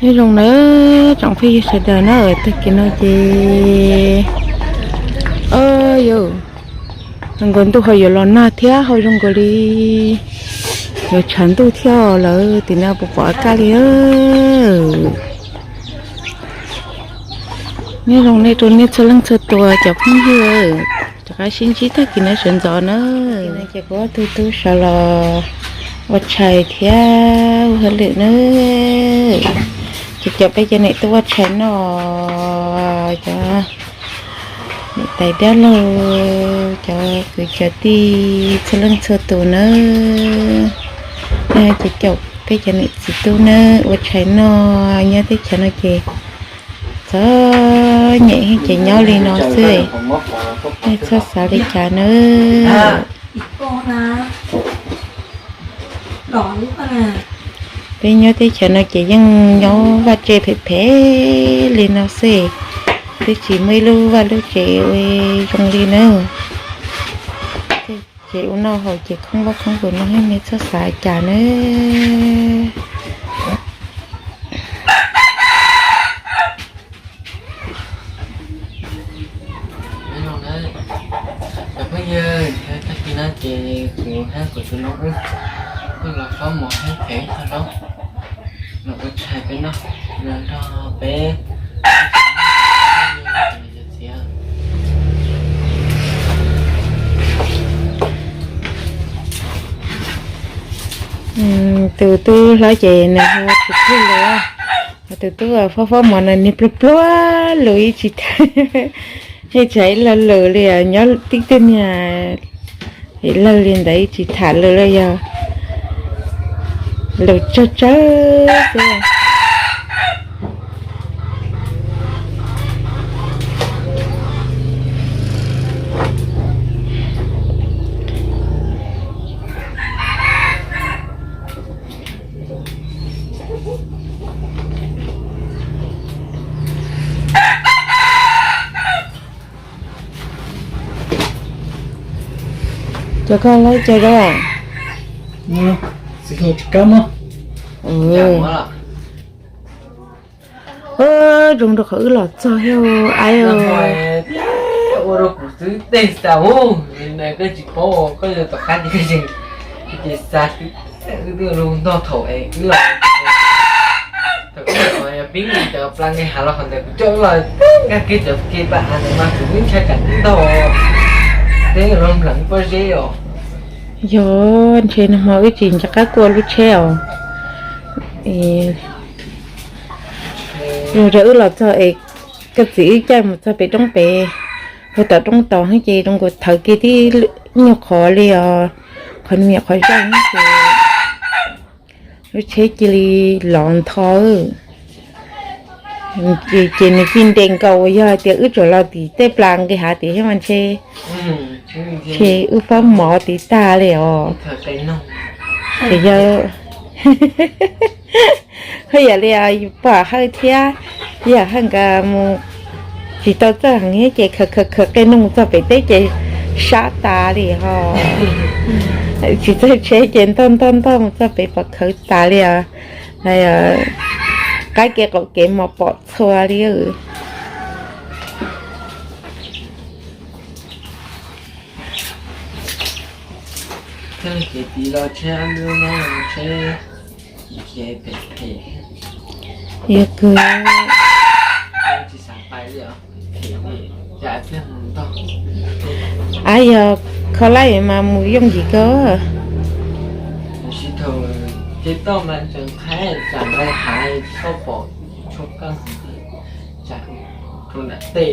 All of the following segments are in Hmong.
Nyob zoo nawb tsoom phooj ywg sawv daws na, tag kis no ces, yus, nkaus ntuj ho yuav los nag thiab ho zoo nkaus li yuav tshav ntuj thiab lawm, tim no puas pom kaj li. Nyob zoo nej rau nej txhua leej txhua tus cov phooj ywg, rov qab sib ntsib tag kis no sawv ntxov na. Ces kuv ob tug tub sawv los ua tshais thiab ua hauj lwm na. Ces caum peb cov niam tub ua tshais noj, cov niam tais dab laug, cov kwv cov tij txhua leej txhua tus na. Ces caum peb cov niam txiv tub na ua tshais noj nyob teb chaws no ces txom nyem ces nyob li no xwb, nej txhob xav li cas nawb. Peb nyob teb chaws no ces yeej nyob vaj tse phem phem li no xwb, twb tsis muaj ib lub vaj lub tsev ua zoo li nawb. Ces ua noj haus ces khoob vaj khoob kus no, nej txhob xav cas nawb. Cov phooj ywg, tag kis no ces kuv hab kuv tus nob wb los faub mov hab pem tog zaub los ua tshais peb noj, los nrog peb. Tus tub hlob ces nws hu tsis thwj lus, tus tub faub faub mov no niag pluag pluag lus ib tsis tham, yeej tsis hais ib lo lus li, nyob tib tug niag lawg li ntawd ib tsis tham lus li, yog lus tsawg tsawg xwb. Cov koj laib cov dab, txiv hluas tsis kab muab. Zoo rau qhov wb los txog thiab aib. Ua rau kuv xwb tej xav hu, koj tsis paub, koj yog tom qab ces koj yeej ces xav xwb. Wb twb los ntog thaum es wb los, thaum wb los pib cov pla nqis hav los qhov ntawd kuv coj wb los nkag kiag cov ke pam hav ntawd mas kuv twb ntshai tsam wb ntog, twb los npleev pob zeb os. Yog ntshe nag hmo wb tsis nco qab kua lub tsheb os. Zoo rau wb los txog es koj txiv wb caij mus txog pem roob pem, hu tom roob tos ces zoo nkaus thawv kiag tib nyuag qhov li os, qhov nyuag qhov zeeg ces lub tsheb cia li lov ntho. Ces nws cia nres nkaus uas yog hais tias wb tsuas los tim tej plas nqis hav tim thiab mas ntshe, ntshe wb faub mov tid tag li os. Ces yog, yam li pom Hawj thiab, yog Hawj nkawd mus tsis tau txawj heev thiab ces khaws khaws khaws qe noog txog pem teb ces sab tas li ho. Tsis txawj tsheb ces ntog ntog ntog mus txog pem pom khawv tas li os. Qaib kev qaum kev mos pom txhua li. Thiaj li kev tiv los tsheb lub no tsheb kev phem phem. Yog kawg. Tsis xav pais li os, phem li, cas thiaj mus ntog. Ab, yog kho laij mas mus yooj yim kawg. Tam sim thaum ces toj mas tseem qhaib tsam nqaij hav txhob pom tshuab qeej, tsam rau nram tej.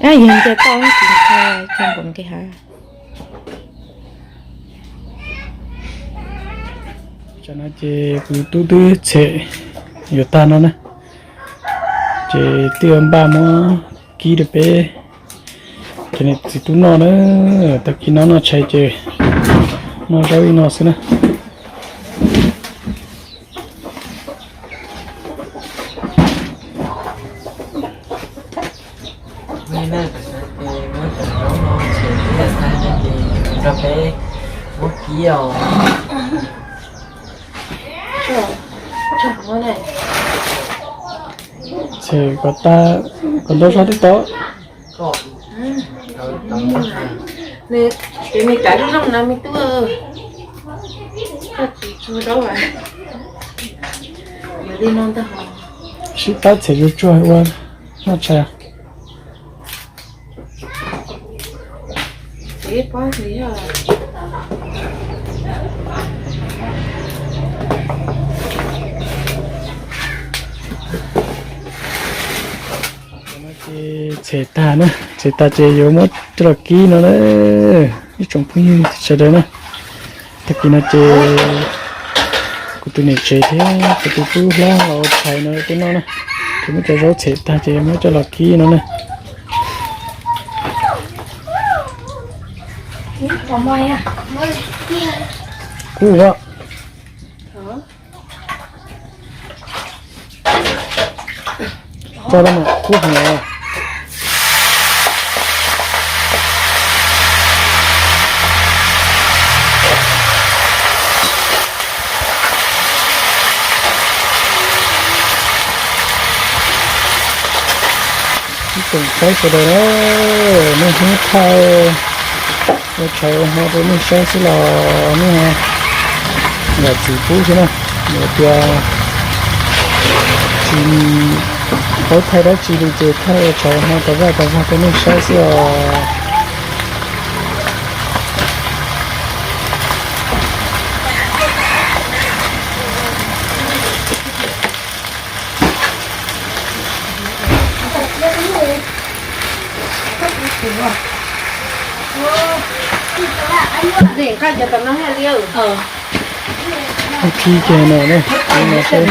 Ab, yog nce toj tsis ntshai txog nkaus nqis hav. Tam no ces kuv tub twb tshem yuav tag no na, ces twb yuav npaj muab kib rau peb cov niam txiv tub noj na. Tag kis no noj tshais ces noj zaub ib no xwb na. Nrog peb muab kib os. Tshem kom tas, kom ntau zog twb tau. Ces me kav lub looj no me tub, koj tsis tsuag rau, yog li no ntag. Sib pab tshem zuj tsuag ua noj tshais. Ces tshem tag na, tshem tag ces yuav muab coj los kib no na. Ib tsoom phooj ywg sawv daws na, tag kis no ces kuv tus niam tsev thiab kuv tus tub hlob los ua tshais no rau peb noj na. Ces muab cov zaub tshem tag ces yuav muab coj los kib no na. Kub os. Tso rau mas kub heev os. Ib tsoom saib sawv daws na, nej hnub thaj ua tshais ua hmo rau nej saib xwb los nej yam txim pub xwb na. Yog tias tsis paub thaij dab tsi li ces thaij ua tshais ua hmo tas zaj tas zog rau nej saib xwb os. Khi kiag no na, no saib.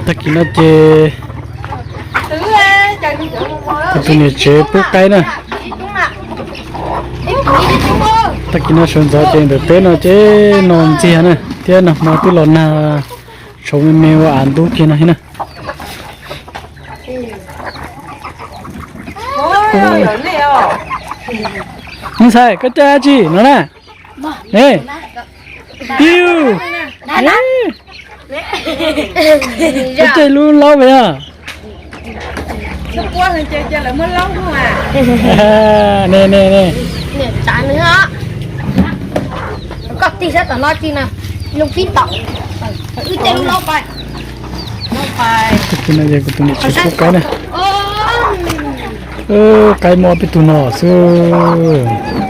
Tag kis no ces kuv tus niam tsev pub qaib na. Tag kis no sawv ntxov ces ntawm teb no ces no ntxiag na, thiab nag hmo twb los nag tshauv me me ua av ntub kiag no thiab na. Me ntxhais, koj caij dab tsi no na? Ne, piu, koj caij lub laub me yog. Ne, ne, ne. Koj tig sab tom no tsi na, loo pib tom. Wb caij lub laub pais. Tus no yog kuv tus niam tsev pub qaib na. Qaib muaj ob peb tug no xwb.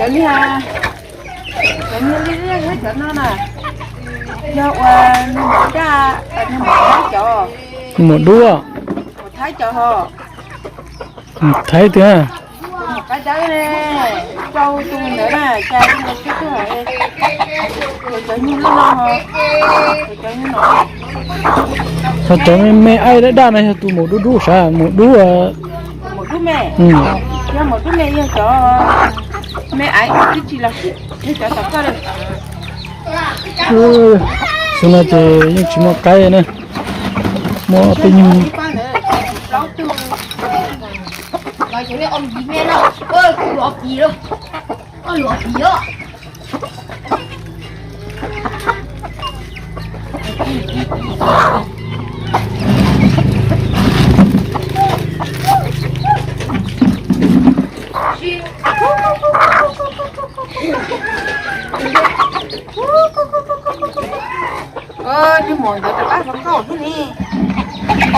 Cov niag liab liab thiab cov no na, yog ua niag maum daj, niag maum daj cov. Niag maum dub. Maum Thaib cov ho. Maum Thaib tiag. Maum Qaib Dawb ne, rau tus ntawd na, cas tus ntawd twb tuag lawm. Cov nyuag loj no, cov nyuag no. Ho cov me me aib daj daj no yog tus maum dub dub sav, maum dub. Maum dub me. Yog maum dub me yog cov me aiv twb tsis los, yog cov tom koj lawm. Xyoo no ces yeej tsis muaj qaib na, muaj peb nyuag.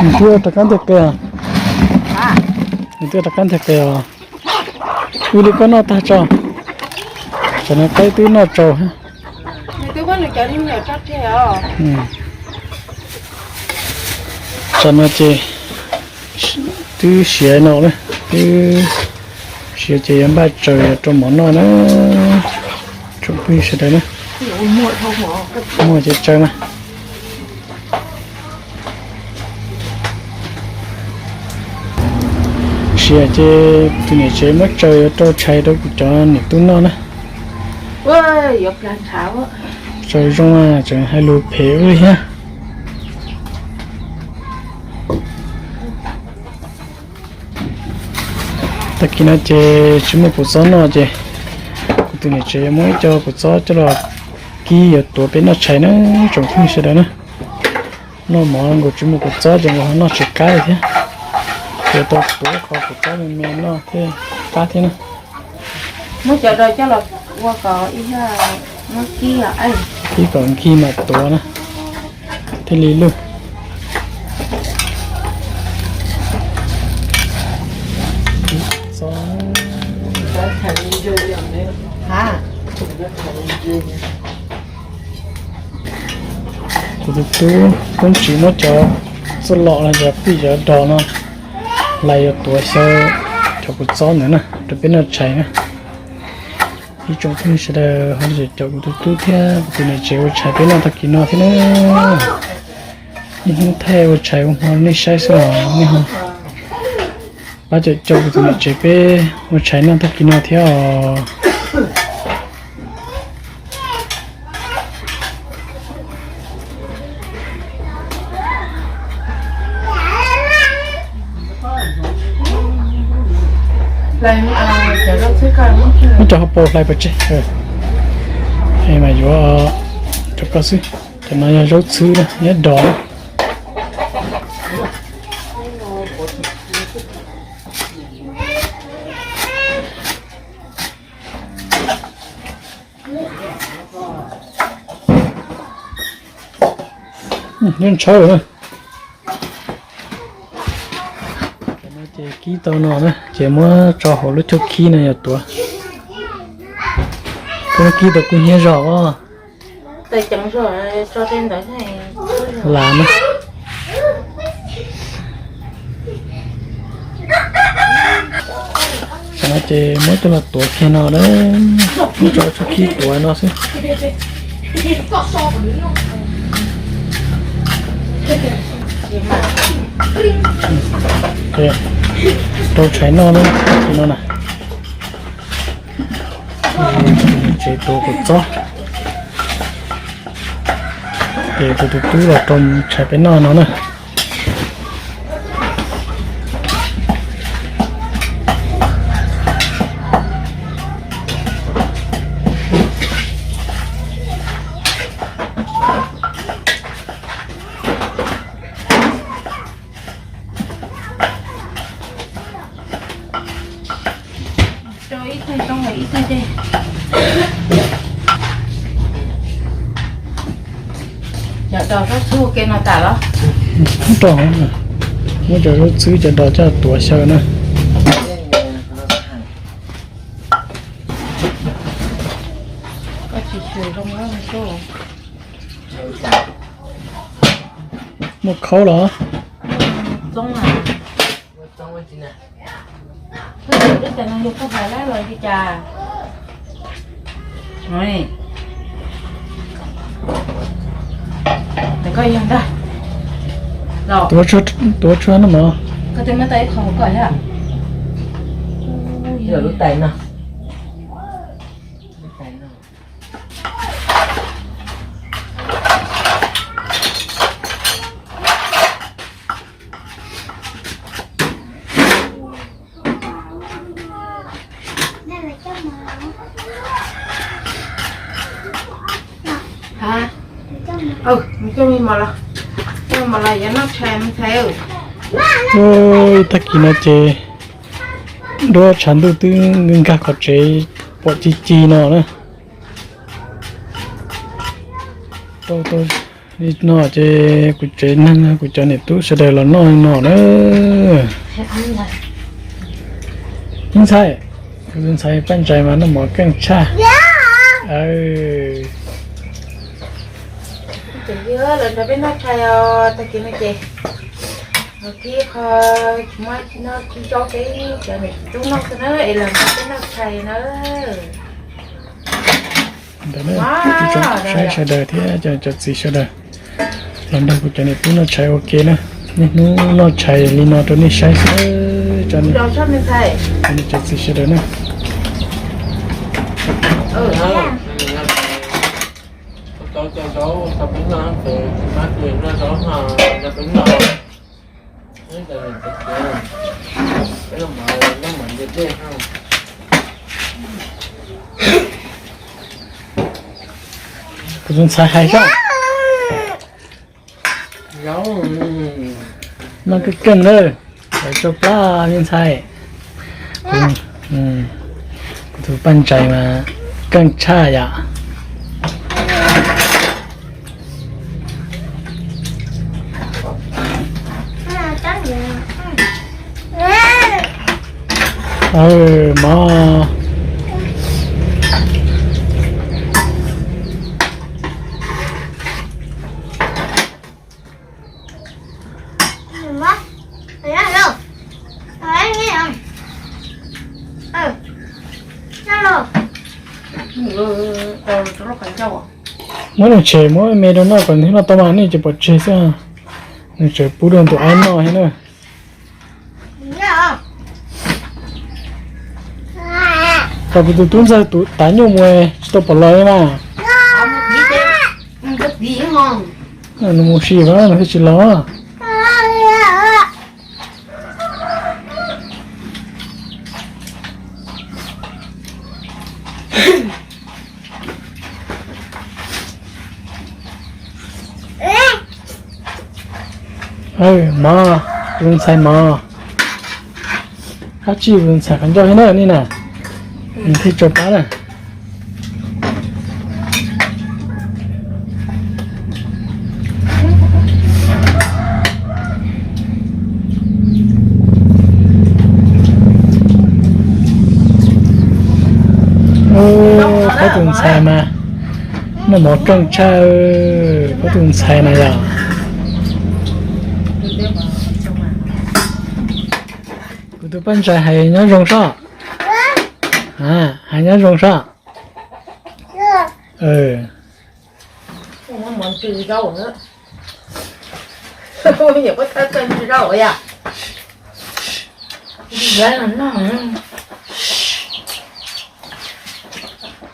Nws twb rov qab ntiag qe os. Nws twb rov qab ntiag qe os. Ua li koj noj tag tso. Tsam no qaib twb noj tsau. Tsam no ces twb siav no na, twb siav ces yuav npaj tsaws rau mov noj na. Tsoom phooj ywg sawv daws na, muaj ces tsaws mas. Siav ces tus niam tsev muab tsaws yuav rau tshais rau kuv cov niam tub noj na. Tsaws zoo tseem hais lus phem ua li thiab. Tag kis no ces tsis muaj kua txob noj ces kuv Tus niam tsev yuav muab ib co kua txob coj los kib yuav tuav peb noj tshais na, tsoom phooj ywg sawv daws na. Noj mov nkaus tsis muaj kua txob ces nkaus ho noj tsis qab li thiab. Ces tau tuav qho kua txob me me noj thiaj qab thiab na. Muab cov do coj los ua kom ib, muab kib, kib kom nkig mam tuav na, thiaj li lug. Kuv tus tub Koob Tsiv muab cov txuj lom los cov pij cov dos no lais yuav tuav xyaw cov kua txob ntawd na rau peb noj tshais na. Ib tsoom phooj ywg sawv daws ho caum kuv tus tub thiab kuv tus niam tsev ua tshais peb noj tag kis no thiab na. Niaj hnub thaij ua tshais ua hmo nej saib xwb os, nej ho pab caum caum kuv tus niam tsev peb ua tshais noj tag kis no thiab os. Muab cov hauv paus hlais pov tseg, es mas yuav rau koj xwb. Cov no yog zaub txhwb na, nyob dos na. Ntshaw na. Ces kib tau no na ces muab tso hauv lub chauj khib no yog tuav. Kib tau kub hnyiab zog os. Las na. Tam no ces muab coj los tuav kiag no na. Muab tso lub chauj khib tuav no xwb. Rau tshais noj na, no na. Tsev tuav kua txob. Ces kuv tus tub los rau tshais peb noj no na. Rau, muab cov zaub txhwb cov dos coj tuav xyaw na. Muaj khaub los? Tuav tshuaj no mog. Lub tais no. Tag kis no ces duab tshav ntuj twb nkag qhov tsev pom ci ci no na. Tau tau li no ces kuv tsev neeg kuv cov niam tub sawv daws los noj no na. Ib ntxhais, kuv tus ntxhais Paj Ntsais mas noj mov keej tshaj. Lawv nrog peb noj tshais os, tag kis no ces kib qho, muab no kib zaub peb cov niam tub noj xwb na, es lawv nrog peb noj tshais na. Ntawd na, ib tsoom saib sawv daws thiab cov txiv sawv daws los nrog kuv cov niam tub noj tshais ua ke na. Niaj hnub noj tshais li no rau nej saib xwb. Cov niam cov txiv sawv daws na. Kuv tus ntxhais hais soj. Noj keej keej na, tsau plab me ntxhais. Kuv tus paj ntsais mas keej tshaj yom. Mov. Muab nws tshem muab me rau noj kom nws noj tau mas nej ces pom tseg xwb. Nws tseem pub rau tus aib noj thiab na. Kom kuv tus tub ntxawg tus tav nyuj mus tsis tau pom los li mas. Nws mus sim mas nws thiaj tsis los. Mov, tus ntxhais mov. Dab tsi tus ntxhais qhov ncauj thiab na nej na. Nws thiaj tsau plab na. Pab tus ntxhais mas noj mov keej tshaj. Pab tus ntxhais na yom. Kuv tus paj ntsais hais nyob zoo soj. Hais nyob zoo soj.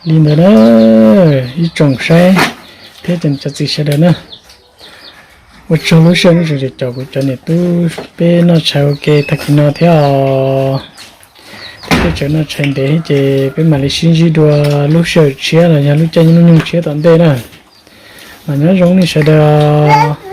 Li ntawd na, ib tsoom saib thiab cov niam cov txiv sawv daws na. Ua tsaug lub sij hawm nej tseem caum kuv cov niam tub peb noj tshais ua ke tag kis no thiab os. Peb twb tseem noj tshais ntev thiab ces peb mam li sib ntsib dua lub sij hawm tshiab los yog lub caij nyoog tshiab tom ntej na. Los nyob zoo nej sawv daws os.